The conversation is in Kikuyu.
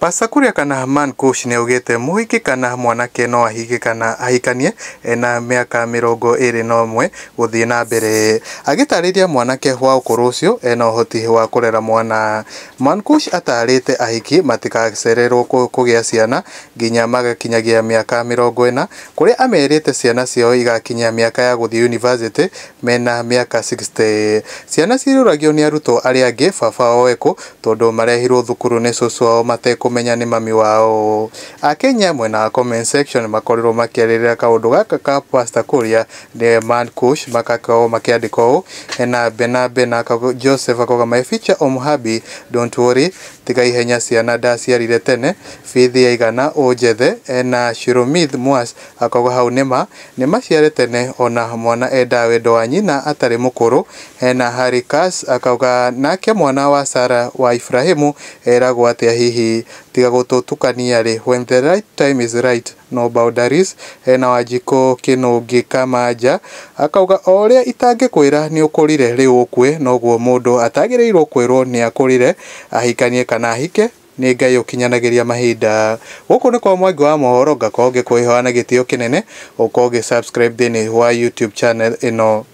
Pastor Kuria kana Man Kush nĩaugĩte mũhiki kana mwanake no ahike kana ahikanie ena mĩaka 21 gũthiĩ na mbere. Agĩtarĩria mwanake wa ũkũrũ ũcio ena ũhoti wa kũrera mwana. Man Kush atarĩte ahiki matigacererwo kũgĩa ciana nginya magakinyagia mĩaka 40, kũrĩa amerite ciana ciao igakinyia mĩaka ya gũthiĩ yunivasĩtĩ mena mĩaka 60. Ciana cirũragio nĩ arutwo arĩa angĩ baba wao ekũ tondũ marehirwo thukuru nĩ cũcũ wao matekũmenya nĩ mami wao. Akenya mwena wa comment section makorirwo makĩarĩrĩra kaũndũ gaka ka Pastor Kuria nĩ Man Kush, makakorwo makĩandĩka ũũ hena Bena Bena Joseph akoga, "My future Omuhabi, don't worry, tiga ihenya, ciana ndaciarire tene, bithi yaigana ũnjethe." Ena Shiromith Mwas akauga, "Hau nĩma nĩmaciare tene, ona mwana endaga wendo wa nyina atarĩ mũkũrũ." Hena Harry Kass akauga, "Nake mwana wa Sara wa Ibrahimu eragwo atĩa hihi? Tiga gũtũtukania rĩ, when the right time is right, no boundaries." Hena Wanjikũ Kĩnũngĩ Kamanja akauga, "O ũrĩa itangĩkwĩra nĩ ũkũrire rĩu ũkue, noguo mũndũ atagĩrĩirwo kwĩrwo nĩ akũrire ahikanie kana ahike, nĩ Ngai ũkinyanagĩria mahinda." Gũkũ nĩ kwa Mwangi wa mohoro, ngakorwo ngĩkwĩhoya na gĩtĩo kĩnene ũkorwo ũgĩ subscribe thĩinĩ wa YouTube channel ĩno.